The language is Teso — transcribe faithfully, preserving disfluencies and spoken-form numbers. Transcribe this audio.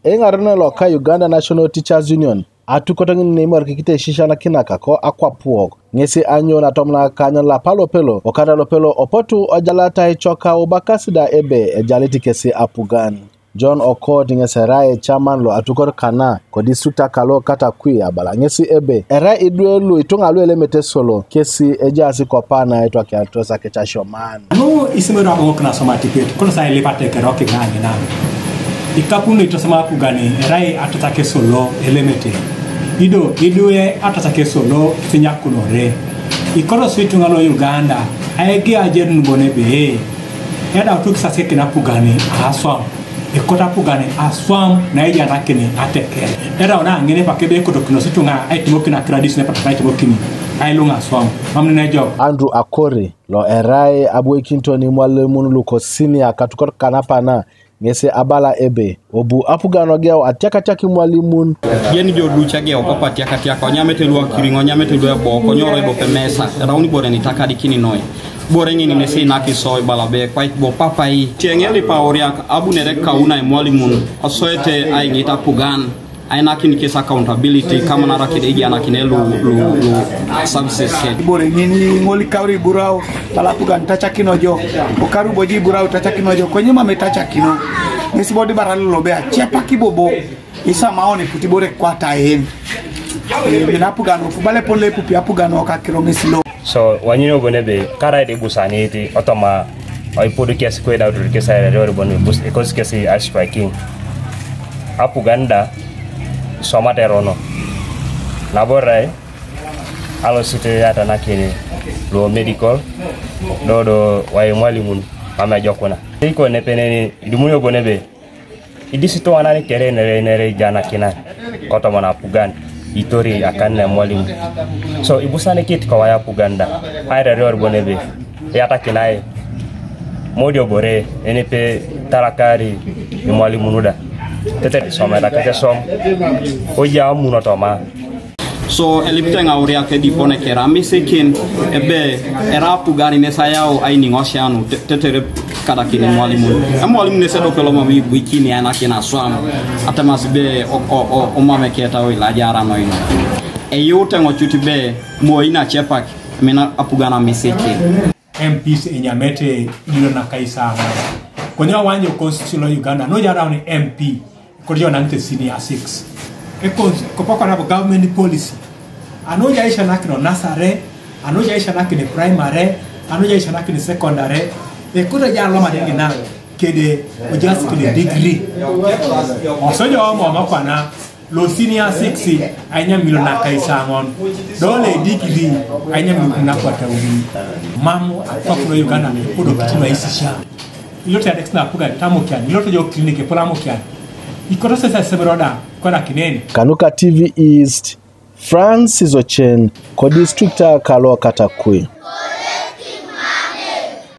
Eŋarenon loka Uganda National Teachers Union atukot ŋin neimorikikite isisianakinak ko akwapuok, ŋesi anyo natomon akanyun lapa lopelo okata lopelo opotu ojalata icoka ubakasi da ebe ejalit kesi apugan. John Okot ŋes erai chairman lo atukot kana ko district akalo Katakwi abala ŋesi ebe erai idwe lu ituŋa lu elemete solo kesi ejaasi kopana etwakiatos akec asioman. Nu isimero aboŋok nasoma tipet kolo sa ilipate kerok iŋaŋina ikapun itosoma apugani erai atosake solo elemete ido idwe atosake solo isinyakunore ikotos ituŋa lo Uganda aege ajerun bon ebe edautu kisasekin apugani aswam. Ekot apugan aswam naijanakin ateker. Erau na ŋin epake ebe ekotokinos ituŋa aitimokin akradis nepatak aitimokin ailuŋ aswam. Mam nene ejok. Andrew Akori lo erai aboikinton imwalimun lukosinia katukot kanapana ŋesi abala ebe obu apugan ogeu atiakatiak imwalimun. Yen jo luca geu papa atiakatiak onyamete lu akiriŋ onyamete lu ebok onyoro ibope mesa eraun ibore nitakadikin noi. Bore ŋin nesi nakiso ibala be kwaik bo papai. Tieŋe lipauriak abunere kauna imwalimun osoete aiŋit apugan ainakin kes accountability kama nara kede igianakine lu, lu, lu services ke. Bore ŋin ŋol ikauri burau bala apugan tachakino jo okaru boji burau tachakino jo konye mame tachakino. Nesi bodi bara lolo be achepak ibobo. Isamaon iputibore kwata en. Bin apugan ofubale pole pupi apugan okakiro ŋes lo. So wanyini obone be karai de busaniti otoma oipudu kesi kweda udur kesi airere ori bone bus ikos kesi astriking. Apugan da somata erono nabo rai alosite atanakini lo medical dodo wai mwalimun mama ejokuna iko nepeneni idumuni obone be. Idis ituŋanan kere nere nere ijanakina kotomon apugan itori akan na emwalimu. So ibusanikit kowai apugan da airere oribon ebe iyatakinai modiobore enipe tarakari imwalimun da tetere isometa kekesom oja amuno toma. So elipit eŋauriak edipone kere amisikin ebe era apugan nes ayau ainiŋosia nu te- tetere kadakin imwalimun. Emwalimu nes edopelo mam ibuikini ainakin aswam atemas be o- o- o- omam eketau ilajara noino. Eyuut eŋocut be moi nacepak emina apugan amisikin. M Ps enyamete idilo nakaisaŋo. Konye owanyo constitution lo Uganda noja araun M P. Kori jo naŋ te senior six. Ekon kopoko nabo government policy. Anoja aishanakino nasare, anoja aishanakino primary, anoja aishanakino secondary. Ekoto ja aloma de gina kede ojas kede degree. Osojo omo makwana lo senior six ainyamilo nakaisaŋon. Dole degree ainyamilo nakwata uni. Mamu akwakuno Uganda kodo kitino isisha. Ilote adex na apugan tamokian ilote jo clinic epol amokian. Ikoto sesa semeroda koda kineni. Kanuka T V East, Francis Ochen ko district kalo Katakwi.